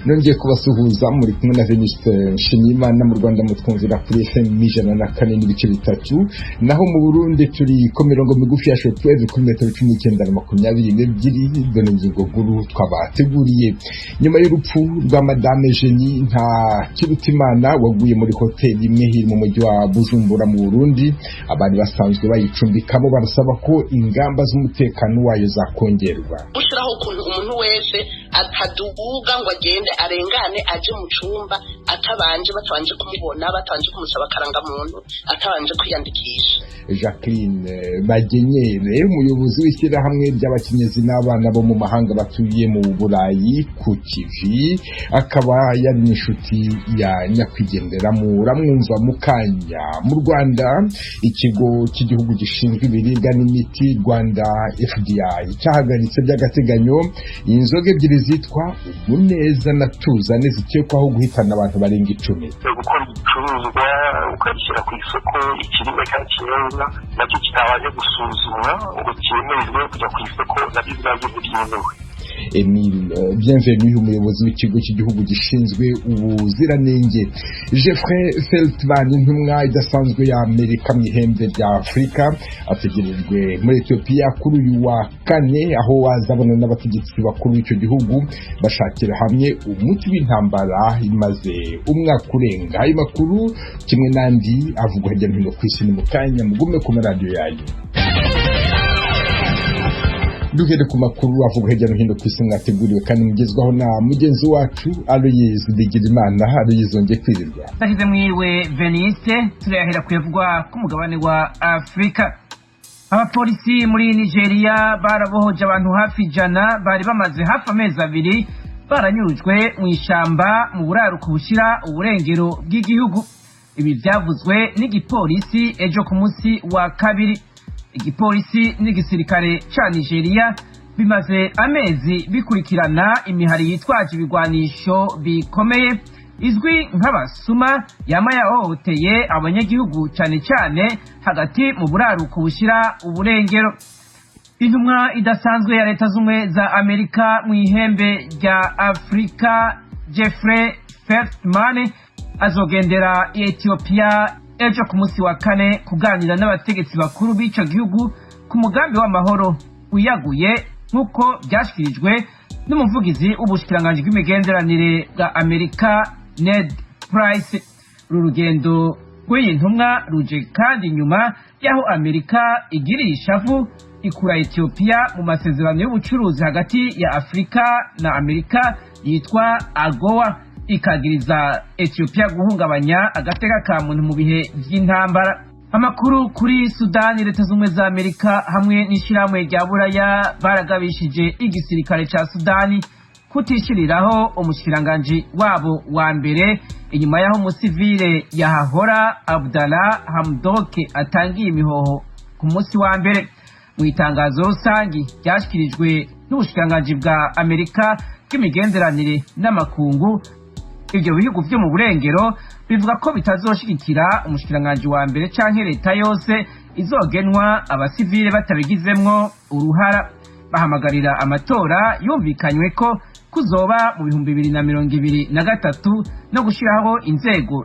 Nongeye kubasuhuza, muri kumwe na Venuste Nshimiyimana. Mu Rwanda mutwumvira kuri FM 104.3, naho mu Burundi turi ku mirongo migufi ya shortwave kuri metero 19 na 22. Dore ingingo nkuru twabateguriye: nyuma y'urupfu rwa Madame Eugenie Ntakirutimana waguye muri hoteli imwe iri mu mujyi wa Bujumbura mu Burundi, abari basanzwe bayicumbikamo barasaba ko ingamba z'umutekano wayo zakongerwa. Gushyiraho ukuntu umuntu wese ataduga ngo agende arengane aje mu cumba atabanje, batabanje kumubona, batabanje kumusaba akarangamuntu, atabanje kwiyandikisha. Jacqueline Bagenyere, umuyobozi w'ishyirahamwe ry'abakenyezi n'abana bo mu mahanga batuye mu Burayi ku Kivi, akaba yari n'inshuti ya nyakwigendera, muramwumva mu kanya. Mu Rwanda, ikigo cy'igihugu gishinzwe ibiribwa n'imiti, Rwanda FDA, cyahagaritse by'agateganyo inzoga ebyiri zitwa Umuneza na Tuzane zikekwaho guhitana abantu barenga 10. Gukora igicuruzwa ukagishyira ku isoko, ikiribwa cyangwa ikinyobwa nacyo kitabanje gusuzumwa ngo cyemererwe kujya ku isoko, nabyo ubwabyo ntibyemewe. Emile Bienvenu, umuyobozi w'ikigo cy'igihugu gishinzwe ubuziranenge. Jeffrey Feltman, intumwa idasanzwe ya Amerika mu ihembe rya Afurika, ategerejwe muri Ethiopia kuri uyu wa kane, aho wazabona n'abategetsi bakuru b'icyo gihugu bashakira hamwe umuti w'intambara imaze umwaka urenga. Ayo makuru kimwe n'andi avugwa hirya no hino ku isi ni mu kanya, mugume ku maradiyo yanyu. Duhere ku makuru avuga hirya no hino ku isi mwateguriwe kandi mugezwaho na mugenzi wacu Aloyizi Bigirimana. Aloyizi, wongeye kwirirwa. Ndashize mwiriwe, Veniste. Turayahera kuyavugwa k'umugabane wa Afurika. Abapolisi muri Nigeria barabohoje abantu hafi 100 bari bamaze hafi amezi 2 baranyurujwe mu ishamba mu buraruko bushira uburengero bw'igihugu. Ibi byavuzwe n'igipolisi ejo ku munsi wa kabiri. Igipolisi n'igisirikare ca Nigeria bimaze amezi bikurikirana imihari yitwaje ibigwanisho bikomeye izwi nk'abasuma yama yahohoteye abanyagihugu, cyane cyane hagati mu buraruko bushira uburengero. Intumwa idasanzwe ya Leta Z'Ubumwe za Amerika mu ihembe rya Afurika, Jeffrey Feltman, azogendera Ethiopia ejo ku munsi wa kane kuganira n'abategetsi bakuru b'ico gihugu ku mugambi w'amahoro wiyaguye, nk'uko byashyikirijwe n'umuvugizi w'ubushikiranganji bw'imigenderanire bwa Amerika, Ned Price. Uru rugendo rw'iyi ntumwa ruje kandi nyuma y'aho Amerika igiriye ishavu ikura Ethiopia mu masezerano y'ubucuruzi hagati ya Afurika na Amerika yitwa AGOA, ikagiriza Ethiopia guhungabanya agateka ka muntu mu bihe by'intambara. Amakuru kuri Sudani: Leta Z'Ubumwe za Amerika hamwe n'ishirahamwe rya Buraya baragabishije igisirikare ca Sudani kutishiriraho umushikiranganji wabo wa mbere, inyuma y'aho umusivile yahahora Abdallah Hamdoke atangiye imihoho ku munsi wa mbere. Mu itangazo rusangi ryashikirijwe n'ubushikiranganji bwa Amerika bw'imigenderanire n'amakungu, ibyo bihugu vyo mu burengero bivuga ko bitazoshigikira umushikiranganji wa mbere canke leta yose izogenwa abasivile batabigizemwo uruhara. Bahamagarira amatora yumvikanywe ko kuzoba mu 2023 no gushiraho inzego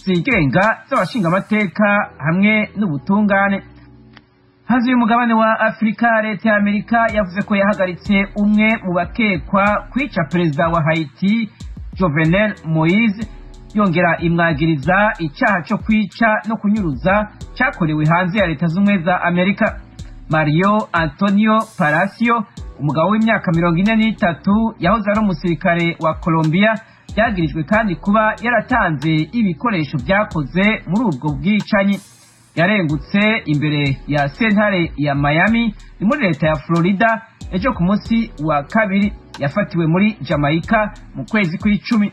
zigenga z'abashingamateka hamwe n'ubutungane. Hanze y'umugabane wa Afurika, leta ya Amerika yavuze ko yahagaritse umwe mu bakekwa kwica perezida wa Haiti, Jovenel Moise, yongera imwagiriza icyaha cyo kwica no kunyuruza cyakorewe hanze ya Leta Z'Ubumwe za Amerika. Mario Antonio Palacio, umugabo w'imyaka 43 yahoze ari umusirikare wa Colombia, yagirijwe kandi kuba yaratanze ibikoresho byakoze muri ubwo bwicanyi. Yarengutse imbere ya sentare ya Miami, ni muri leta ya Florida, ejo ku munsi wa kabiri. Yafatiwe muri Jamaica mu kwezi kw'icumi.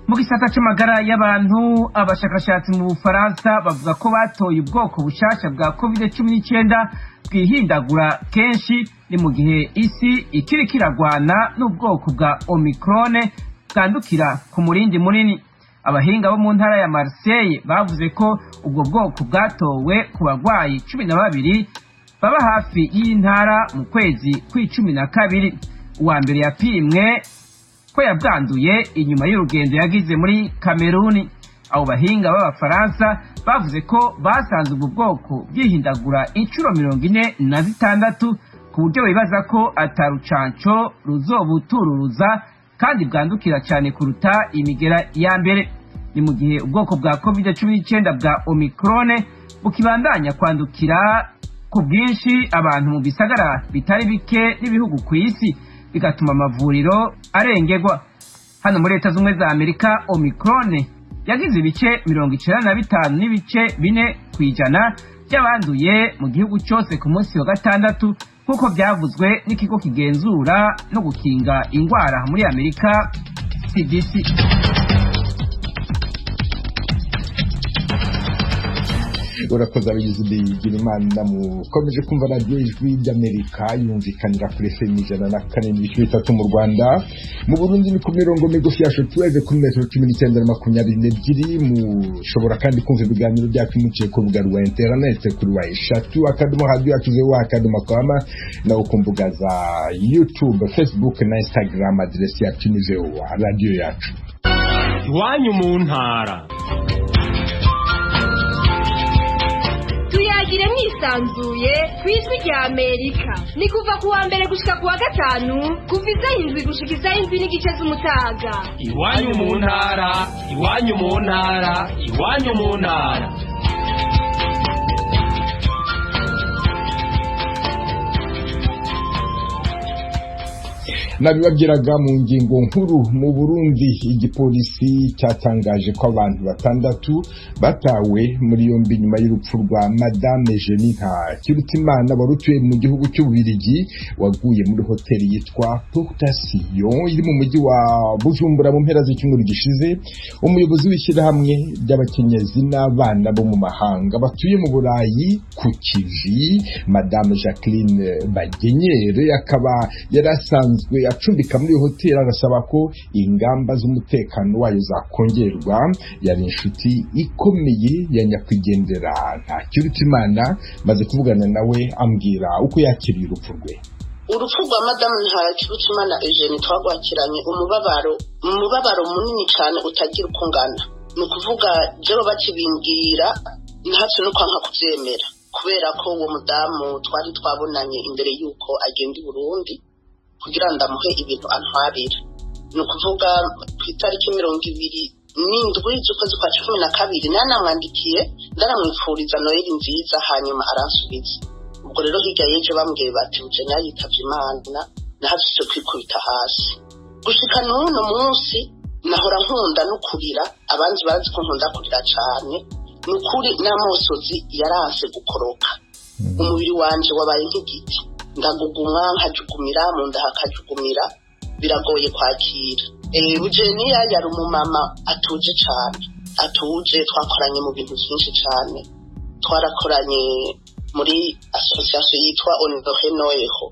Mu gisata c'amagara y'abantu, abashakashatsi mu Bufaransa bavuga ko batoye ubwoko bushasha bwa COVID-19 bwihindagura kenshi. Ni mu gihe isi ikiriko iragwana n'ubwoko bwa Omicron bwandukira ku murindi munini. Abahinga bo mu ntara ya Marseille bavuze ko ubwo bwoko bwatowe ku bagwayi 12. baba hafi y'intara mu kwezi kw'icumi na kabiri. Uwa mbere yapimwe ko yabwanduye inyuma y'urugendo yagize muri Kameruni. Abo bahinga b'Abafaransa bavuze ko basanze ubu bwoko bwihindagura inshuro 46, ku buryo bibaza ko atarucanco ruzobutururuza kandi bwandukira cyane kuruta imigera ya mbere. Ni mu gihe ubwoko bwa COVID-19 bwa Omicron bukibandanya kwandukira ku bwinshi abantu mu bisagara bitari bike n'ibihugu ku isi, bigatuma amavuriro arengerwa. Hano muri Leta Z'Ubumwe za Amerika, Omicron yagize ibice 95.4% by'abanduye mu gihugu cyose ku munsi wa gatandatu, nk'uko byavuzwe n'ikigo kigenzura no gukinga indwara muri Amerika, CDC. Urakoze abagize Bigirimana. Mukomeje kumva radiyo Ijwi ry'Amerika yumvikanira kuri FM 104.3 mu Rwanda. Mu Burundi ni ku mirongo migufi ya shortwave kuri metero 19 na 22. Mushobora kandi kumva ibiganiro byacu muciye ku rubuga rwa interinete kuri w.radiyoyacuvoa.com, naho ku mbuga za YouTube, Facebook na Instagram aderesi yacu ni VOA Radiyo Yacu. Iwanyu mu ntara. Tuyagire mwisanzuye ku Ijwi rya Amerika. Ni kuva ku wa mbere gushika ku wa gatanu, kuva izaho 7 gushika izaho 7:30 z'umutaga. Iwanyu mu ntara, iwanyu mu ntara, iwanyu mu ntara. Nabibabwiraga mu ngingo nkuru, mu Burundi igipolisi cyatangaje ko abantu 6 batawe muri yombi nyuma y'urupfu rwa Madame Eugenie Ntakirutimana wari utuye mu gihugu cy'Ububirigi, waguye muri hoteli yitwa Portation iri mu mujyi wa Bujumbura mu mpera z'icyumweru gishize. Umuyobozi w'ishyirahamwe ry'abakenyezi n'abana bo mu mahanga batuye mu Burayi ku Kivi, Madame Jacqueline Bagenyere, akaba yari asanzwe acumbika muri iyo hoteli, arasaba ko ingamba z'umutekano wayo zakongerwa. Yari inshuti ikomeye ya nyakwigendera Ntakirutimana. Maze kuvugana nawe ambwira uko yakiriye urupfu rwe. Urupfu rwa Madamu Ntakirutimana Eugenie twagwakiranye umubabaro munini cyane utagira uko ungana. Ni ukuvuga jewe bakibimbwira ntatse no kwanka kubyemera, kubera ko uwo mudamu twari twabonanye imbere y'uko agenda i Burundi kugira ndamuhe ibintu antwarira. Ni ukuvuga ku itariki 27 z'ukwezi kwa 12 nanamwandikiye ndaramwifuriza Noheli nziza, hanyuma aransubiza. Ubwo rero hirya y'ejo bambwiye bati Eugenia yitavye Imana, nahafise kwikubita hasi. Gushika n'uno munsi nahora nkunda no kurira, abandi bazi ko nkunda kurira cane. Ni ukuri n'amosozi yaranse gukoroka, umubiri wanje wabaye nk'igiti, ndagugumwa nkajugumira, mu nda hakajugumira, biragoye kwakira. Eugenia yari umumama atuje cane, atuje, twakoranye mu bintu byinshi cane. Twarakoranye muri association yitwa Honore Noeho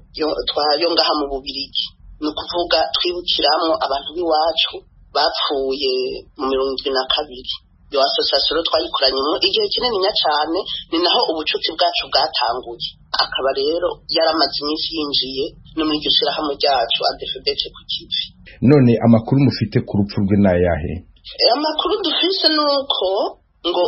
yo ngaha mu Bubirigi. Ni ukuvuga twibukiramwo abantu b'iwacu bapfuye mu 72. Iyo association twayikoranyemo igihe kinini cane, ni naho ubucuti bwacu bwatanguye. Akaba rero yaramaze iminsi yinjiye no muri iryo shirahamwe ryacu ADFBC ku Kivi. None amakuru mufite ku rupfu rwe ni ayahe? Amakuru dufise ni uko ngo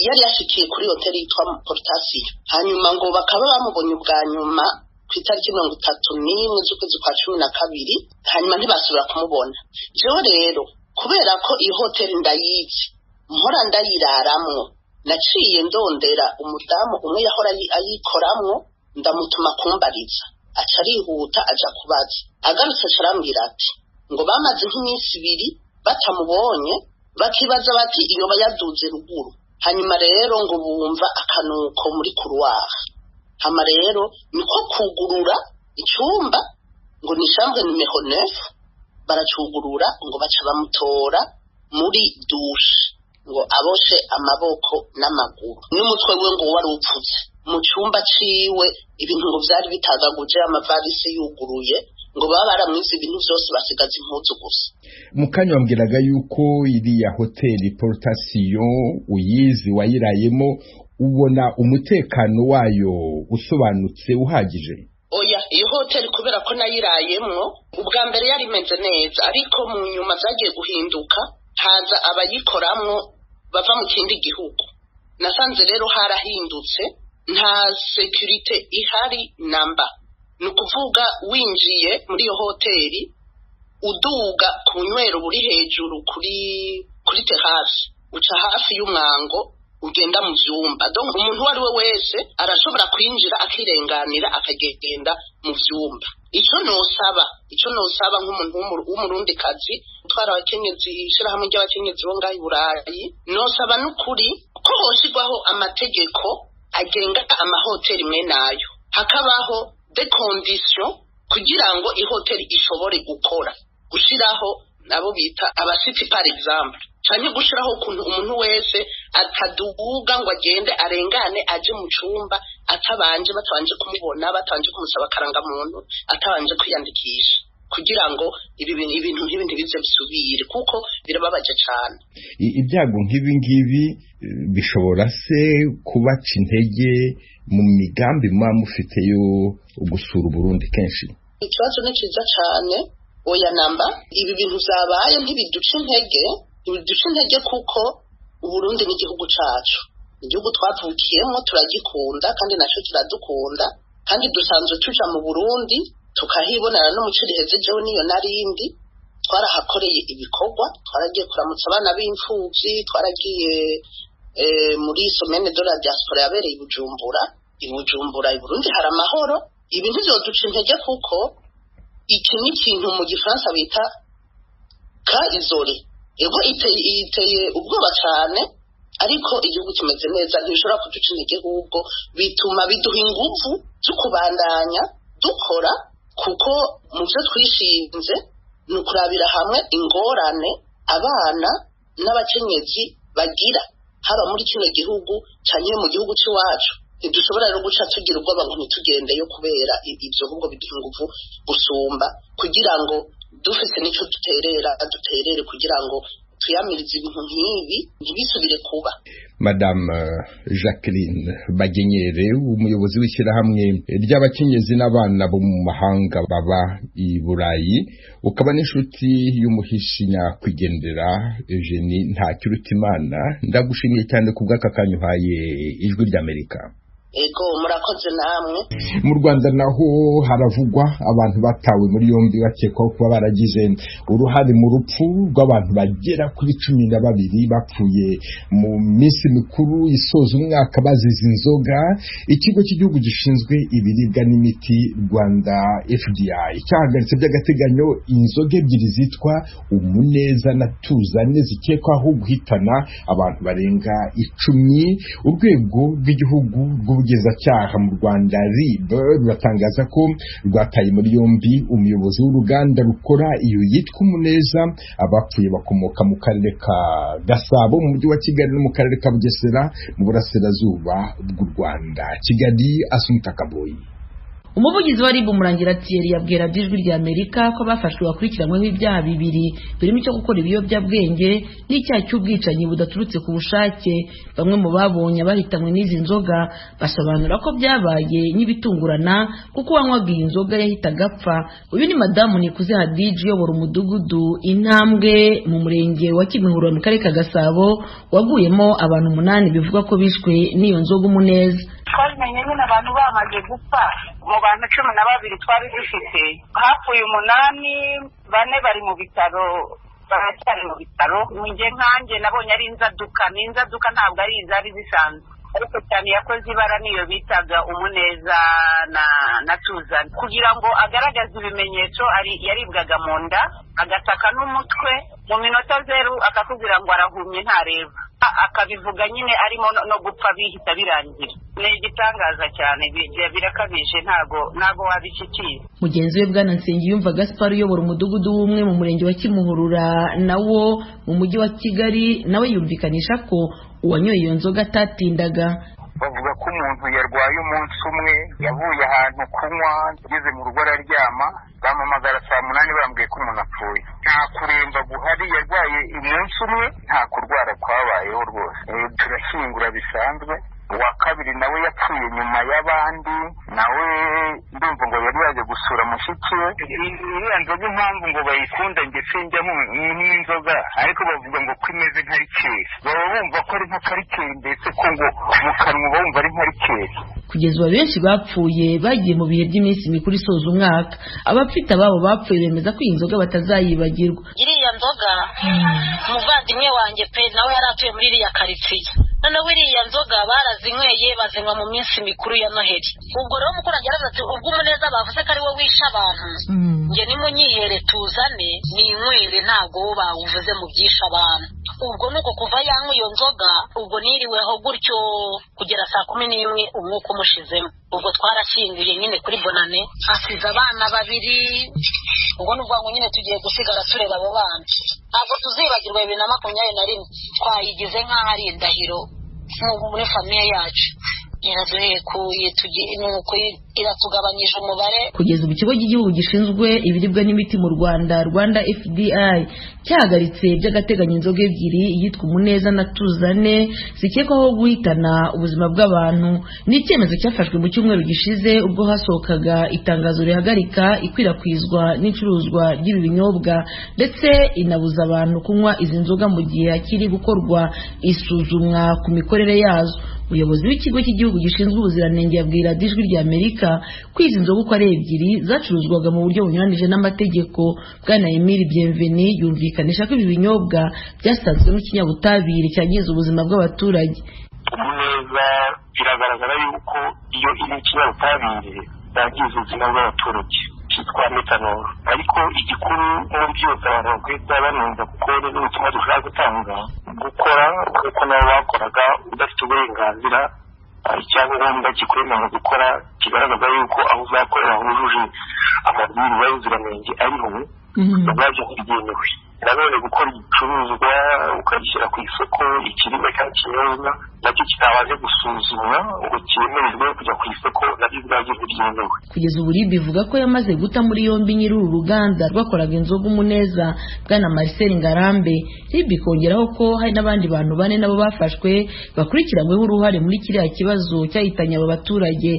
yari yashikiye kuri hoteli yitwa Portation, hanyuma ngo bakaba bamubonye ubwa nyuma ku itariki 31 z'ukwezi kwa 12, hanyuma ntibasubira kumubona. Jewe rero kubera ko iyo hoteli ndayizi, mpora ndayiraramwo, naciye ndondera umudamu umwe yahora ayikoramwo, ndamutuma kumbariza, aca arihuta aja kubaza. Agarutse aca arambwira ati ngo bamaze nk'iminsi 2 batamubonye, bakibaza bati iyo bayaduze ruguru. Hanyuma rero ngo bumva akanuko muri couloir. Hama rero niko kugurura icumba, ngo ni chambre numero 9, baracugurura ngo baca bamutora muri douche, ngo aboshe amaboko n'amaguru, n'umutwe we ngo wari upfutse. Mu cumba ciwe ibintu ngo vyari bitagaguje, amavarisi yuguruye, ngo baba baramwize ibintu vyose basigaza impuzu gusa. Mu kanya wambwiraga yuko iriya hoteli Portation uyizi, wayirayemo. Ubona umutekano wayo usobanutse uhagije? Oya, iyo hoteli kubera ko nayirayemwo ubwa mbere yari imeze neza, ariko mu nyuma zagiye guhinduka, haza abayikoramwo bava mu kindi gihugu. Nasanze rero harahindutse, nta sécurité ihari namba. Ni ukuvuga winjiye muri iyo hoteli, uduga ku bunywero buri hejuru kuri terrasse, uca hafi y'umwango ugenda mu vyumba. Donc umuntu uwo ari we wese arashobora kwinjira akirenganira akagenda mu vyumba. Ico nosaba nk'umuntu w'umurundikazi utwara abakenyezi, ishirahamwe ry'abakenyezi bo ngaha i Burayi, nosaba n'ukuri ko hoshirwaho amategeko agenga amahoteli mwe nayo, hakabaho des conditions kugira ngo ihoteli ishobore gukora, gushiraho nabo bita abashitsi par exemple, canke gushiraho ukuntu umuntu wese ataduga ngo agende arengane aje mu cumba atabanje, batabanje kumubona, batabanje kumusaba akarangamuntu, atabanje kwiyandikisha, kugira ngo ibi bintu, ibintu nk'ibi ntibize bisubire, kuko birababaje cane. Ibyago nk'ibi ngibi bishobora se kubaca intege mu migambi muba mufite yo gusura Uburundi kenshi? Ikibazo ni ciza cane. Oya namba, ibi bintu vyabaye ntibiduca intege, ntibiduca intege, kuko Uburundi ni igihugu cacu, igihugu twavukiyemo, turagikunda kandi naco kiradukunda, kandi dusanzwe tuja mu Burundi tukahibonera. No mu riheze jewe niyo narindi, twarahakoreye ibikorwa, twaragiye kuramutsa abana b'imfuvyi, twaragiye muri semaine de la diaspora yabereye i Bujumbura. I Bujumbura, i Burundi hari amahoro. Ibi ntivyoduca intege, kuko iki ni ikintu mu gifaransa bita cas isolé. Ego, iteye ubwoba cane, ariko igihugu kimeze neza, ntibishobora kuduca intege, ahubwo bituma biduha inguvu zo kubandanya dukora, kuko mu byo twishinze ni ukurabira hamwe ingorane abana n'abakenyezi bagira, haba muri kino gihugu canke mu gihugu c'iwacu. Ntidushobora rero guca tugira ubwoba ngo ntitugendeyo kubera ivyo, ahubwo biduha inguvu gusumba kugira ngo dufise n'ico duterera, duterere kugira ngo tuyamirize ibintu nk'ibi ntibisubire kuba. Madame Jacqueline Bagenyere, umuyobozi w'ishyirahamwe ry'abakenyezi n'abana bo mu mahanga baba i Burayi, ukaba n'inshuti y'umuhishi nyakwigendera Eugenie Ntakirutimana, ndagushimiye cyane ku bw'aka kanya uhaye Ijwi ry'Amerika. Ego, murakoze namwe. Mu Rwanda naho haravugwa abantu batawe muri yombi bakekwaho kuba baragize uruhare mu rupfu rw'abantu bagera kuri 12 bapfuye mu minsi mikuru isoza umwaka bazize inzoga. Ikigo cy'igihugu gishinzwe ibiribwa n'imiti, Rwanda FDA, cyahagaritse by'agateganyo inzoga ebyiri zitwa Umuneza na Tuzane zikekwaho guhitana abantu barenga 10. Urwego rw'igihugu rw'ubugenzacyaha mu Rwanda, RIB, ruratangaza ko rwataye muri yombi umuyobozi w'uruganda rukora iyo yitwa Umuneza. Abapfuye bakomoka mu karere ka Gasabo mu mujyi wa Kigali no mu karere ka Bugesera mu burasirazuba bw'u Rwanda. Kigali, Asumta Kaboyi. Umuvugizi wa RIB, Murangira Thierry, yabwira Ijwi rya Amerika ko bafashwe bakurikiranyweho ibyaha bibiri, birimo icyo gukora ibiyobyabwenge n'icyaha cy'ubwicanyi budaturutse ku bushake. Bamwe mu babonye abahitanywe n'izi nzoga basobanura ko byabaye nk'ibitungurana, kuko uwanywaga iyi nzoga yahitaga apfa. Uyu ni Madamu Nikuze Hadiji uyobora umudugudu Intambwe mu murenge wa Kimihurura mu karere ka Gasabo, waguyemo abantu umunani bivugwa ko bishwe n'iyo nzoga Umuneza. Twabimenye nyine abantu bamaze gupfa. Mu bantu 12 twari dufite hapfuye umunani, bane bari mu bitaro, baracyari mu bitaro. Njye nkanjye nabonye ari inzaduka, ni inzaduka, ntabwo ari izari zisanzwe, ariko cyane yakoze ibara niyo bitaga Umuneza na Tuzana. Kugira ngo agaragaze ibimenyetso, ari yaribwaga mu nda, agataka n'umutwe, mu minota zeru akakubwira ngo arahumye, ntareba, akabivuga nyine arimo no gupfa, bihita birangira. Ni igitangaza cyane, birakabije, ntago wabishyikira. Mugenzi we Bwana Nsengiyumva Gaspar uyobora umudugudu w'umwe mu murenge wa Kimuhurura nawo mu mujyi wa Kigali, nawe yumvikanisha ko uwanyoye iyo nzoga atatindaga. Bavuga ko umuntu yarwaye umunsi umwe, yavuye ahantu kunywa, ageze mu rugo araryama, bampamagara saa 8 bambwiye ko umuntu apfuye. Nta kuremba guhari, yarwaye umunsi umwe, nta kurwara kwabayeho rwose. Turashyingura bisanzwe. Uwa kabiri nawe yapfuye nyuma y'abandi, nawe ndumva ngo yari yaje gusura mushiki we. Iriya nzoga impamvu ngo bayikunda njye sinjyamo n'inzoga, ariko bavuga ngo ko imeze nka rikeri, baba bumva ko ari nka karikeri, mbese ko ngo mu kanwa bumva ari nka rikeri. Kugeza ubu benshi bapfuye bagiye mu bihe by'iminsi mikuru isoza umwaka. Abafite ababo bapfuye bemeza ko iyi nzoga batazayibagirwa. Iriya nzoga umuvandimwe wanjye pe nawe yari atuye muri iriya karitsiye, noneho iriya nzoga barazinyweye bazinywa mu minsi mikuru ya Noheli. Ubwo rero umukurage yaravuze ati ubwo Umuneza bavuze ko ari we wishe abantu, njye nimunyihere tuzane ninywere, ntabwo wo bawuvuze mu byishe abantu. Ubwo nuko kuva yanywa iyo nzoga, ubwo niriweho gutyo kugera saa 11 umwuka umushizemo. Ubwo twarashyinguye nyine kuri Bonane, asize abana babiri. Ubwo ni ngo nyine tugiye gusigara tureba abo bana, ntabwo tuzibagirwa 2021 twayigize nk'aho ari indahiro muri famiye yacu. Iraduhekuye, nuko iratugabanyije umubare. Kugeza ubu ikigo cy'igihugu gishinzwe ibiribwa n'imiti mu Rwanda, Rwanda FDA, cyahagaritse by'agateganyo inzoga ebyiri, iyitwa Umuneza na Tuzane, zikekwaho guhitana ubuzima bw'abantu. Ni icyemezo cyafashwe mu cyumweru gishize ubwo hasohokaga itangazo rihagarika ikwirakwizwa n'icuruzwa ry'ibi binyobwa, ndetse inabuza abantu kunywa izi nzoga mu gihe hakiri gukorwa isuzumwa ku mikorere yazo. Umuyobozi w'ikigo cy'igihugu gishinzwe ubuziranenge yabwira Ijwi rya Amerika ko izi nzoga uko ari ebyiri zacuruzwaga mu buryo bunyuranije n'amategeko. Bwana Emile Bienvenu yumvikanisha ko ibi binyobwa byasanzwemo ikinyabutabire cyangiza ubuzima bw'abaturage. Umuneza biragaragara yuko iyo iri ikinyabutabire byangiza ubuzima bw'abaturage cyitwa metanol. Ariko igikuru muri byose abantu bakwiye kuba banumva, kuko n'ubutumwa dushobora gutanga, gukora kuko nabo bakoraga udafite uburenganzira, icyangombwa kikwemerera gukora kigaragaza yuko aho uzakorera hujuje amabwiriza y'ubuziranenge ariho, ubwabyo ntibyemewe. Nanone gukora igicuruzwa ukagishyira ku isoko, ikiribwa cyangwa ikinyobwa nacyo kitabanje gusuzumwa ngo cyemererwe kujya ku isoko, nabyo ubwabyo ntibyemewe. Kugeza ubu RIB ivuga ko yamaze guta muri yombi nyiri uru ruganda rwakoraga inzoga Umuneza, bwana Marcel Ngarambe. RIB ikongeraho ko hari n'abandi bantu bane nabo bafashwe bakurikiranyweho uruhare muri kiriya kibazo cyahitanye aba baturage.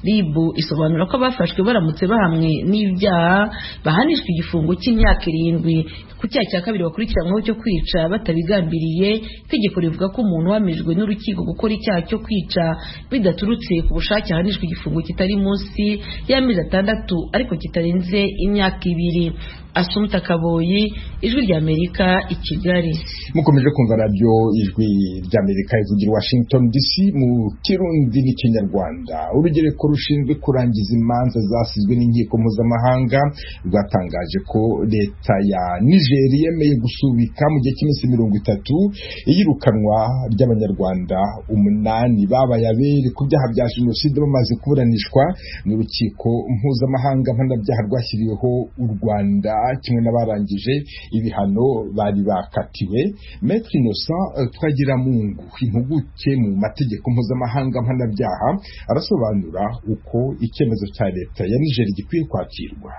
RIB isobanura ko abafashwe baramutse bahamwe n'ibyaha bahanishwa igifungo cy'imyaka 7. Ku cyaha cya kabiri bakurikiranyweho cyo kwica batabigambiriye, itegeko rivuga ko umuntu uhamijwe n'urukiko gukora icyaha cyo kwica bidaturutse ku bushake ahanishwa igifungo kitari munsi y'amezi 6 ariko kitarenze imyaka 2. Asumta Kaboyi, Ijwi rya Amerika i Kigali. Mukomeje kumva radio Ijwi rya Amerika ivugira Washington DC mu Kirundi n'iKinyarwanda. Urugereko rushinzwe kurangiza imanza zasizwe n'inkiko mpuzamahanga rwatangaje ko leta ya Niger yemeye gusubika mu gihe cy'iminsi 30 iyirukanwa ry'Abanyarwanda 8 babaye abere ku byaha bya jenoside bamaze kuburanishwa n'urukiko mpuzamahanga mpanabyaha rwashyiriweho u Rwanda, kimwe n'abarangije ibihano bari bakatiwe. Maître Innocent Twagiramungu, impuguke mu mategeko mpuzamahanga mpanabyaha, arasobanura uko icyemezo cya leta ya Niger gikwiye kwakirwa.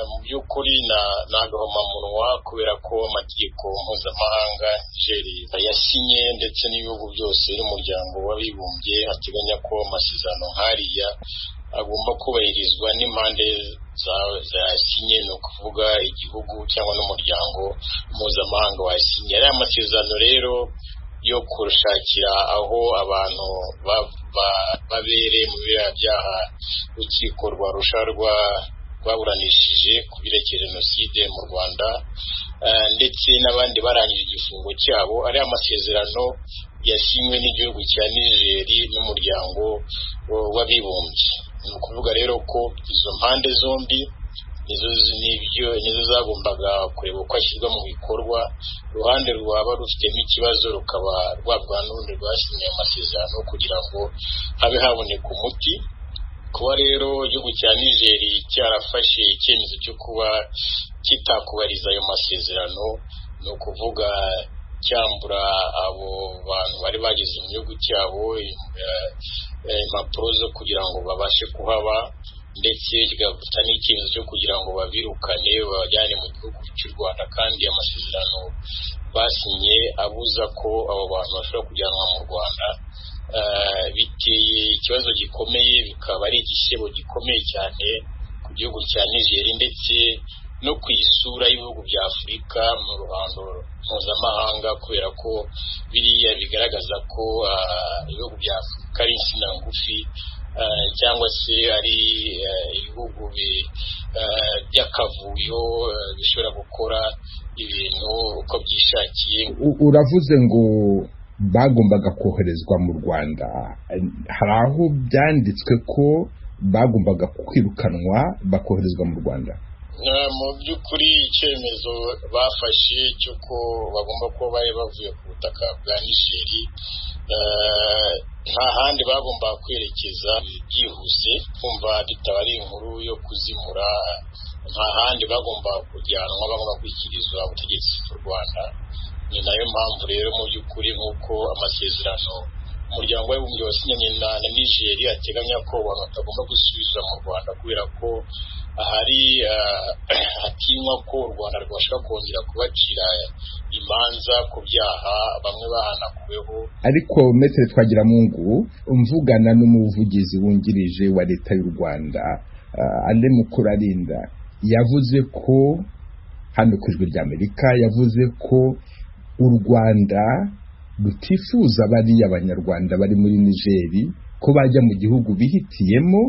Mu by'ukuri ni agahomamunwa kubera ko amategeko mpuzamahanga Niger yasinye ndetse n'ibihugu byose n'umuryango w'abibumbye ateganya ko amasezerano nk'ariya agomba kubahirizwa n'impande zasinye, ni ukuvuga igihugu cyangwa n'umuryango mpuzamahanga wasinye. Ariya masezerano rero yo kurushakira aho abantu babereye mu biriya byaha urukiko rwa Arusha rwaburanishije ku byerekeye jenoside mu Rwanda ndetse n'abandi barangije igifungo cyabo, ariya masezerano yasinywe n'igihugu cya Niger n'umuryango w'abibumbye. Ni ukuvuga rero ko izo mpande zombi nizo zagombaga kureba uko ashyirwa mu bikorwa, uruhande rwaba rufitemo ikibazo rukaba rwabwa n'urundi rwasinye amasezerano kugira ngo habe haboneka umuti. Kuba rero igihugu cya Niger cyarafashe icyemezo cyo kuba kitakubariza ayo masezerano, ni ukuvuga cyambura abo bantu bari bageze mu gihugu cyabo impapuro zo kugira ngo babashe kuhaba, ndetse kigafata n'icyemezo cyo kugira ngo babirukane babajyane mu gihugu cy'u Rwanda, kandi amasezerano basinye abuza ko abo bantu bashobora kujyanwa mu Rwanda. Biteye ikibazo gikomeye, bikaba ari igisebo gikomeye cyane ku gihugu cya Niger ndetse no ku isura y'ibihugu bya Afurika mu ruhando mpuzamahanga, kubera ko biriya bigaragaza ko ibihugu bya Afurika ari insina ngufi cyangwa se ari ibihugu by'akavuyo bishobora gukora ibintu uko byishakiye. Uravuze ngo bagombaga koherezwa mu Rwanda, hari aho byanditswe ko bagombaga kwirukanwa bakoherezwa mu Rwanda? Mu by'ukuri icyemezo bafashe cy'uko bagomba kuba bari bavuye ku butaka bwa Nigeri, nta handi bagomba kwerekeza byihuse, kumva bitaba ari inkuru yo kuzimura, nta handi bagomba kujyanwa, bagomba gushyikirizwa ubutegetsi bw'u Rwanda. Ni nayo mpamvu rero mu by'ukuri nk'uko amasezerano umuryango w'abibumbye wasinyanye na Nigeri ateganya ko abantu batagomba gusubizwa mu Rwanda kubera ko ahari hatinywa ko u Rwanda rwashaka kongera kubacira imanza ku byaha bamwe bahanakuweho. Ariko Maître Twagiramungu, mvugana n'umuvugizi wungirije wa leta y'u Rwanda Alain Mukurarinda, yavuze ko hano ku Ijwi ry'Amerika, yavuze ko u Rwanda rutifuza bariya abanyarwanda bari muri Nigeri ko bajya mu gihugu bihitiyemo.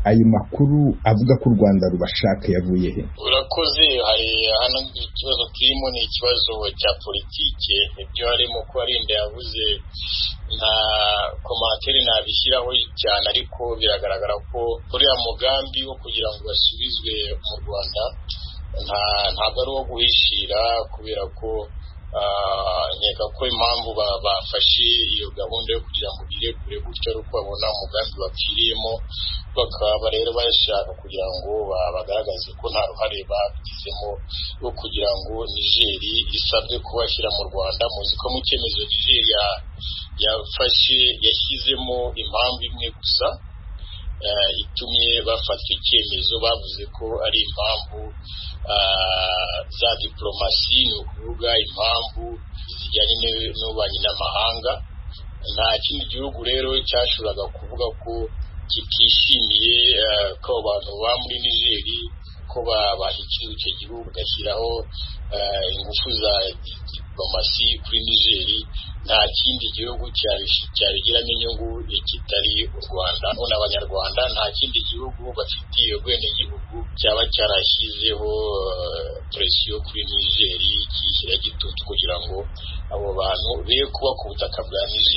Ayo makuru avuga ko u Rwanda rubashaka yavuye he? Urakoze. Hari hano ikibazo turimo ni ikibazo cya politike, ibyo harimo ko Arinda yavuze nta komantere nabishyiraho cyane, ariko biragaragara ko uriya mugambi wo kugira ngo basubizwe mu Rwanda ntabwo ari uwo guhishira, kubera ko nkeka ko impamvu bafashe iyo gahunda yo kugira ngo birekure gutyo ari uko babona umugambi bapfiriyemo, bakaba rero bashaka kugira ngo bagaragaze ko nta ruhare babigizemo rwo kugira ngo Nigeri isabwe kubashyira mu Rwanda. Muzi ko mu cyemezo Nigeri yafashe yashyizemo impamvu imwe gusa itumye bafata icyemezo, bavuze ko ari impamvu za diplomasi, ni ukuvuga impamvu zijyanye n'ububanyi n'amahanga. Nta kindi gihugu rero cyashoboraga kuvuga ko kitishimiye ko abantu baba muri Nigeri ko bashyikirizwa icyo gihugu, bagashyiraho ingufu za diplomasi kuri Nigeri. Nta kindi gihugu cyabigiramo inyungu kitari u Rwanda. None abanyarwanda nta kindi gihugu bafitiye ubwenegihugu cyaba cyarashyizeho presiyo kuri Nigeri kishyira gitutu kugira ngo abo bantu be kuba ku butaka bwa Nigeri.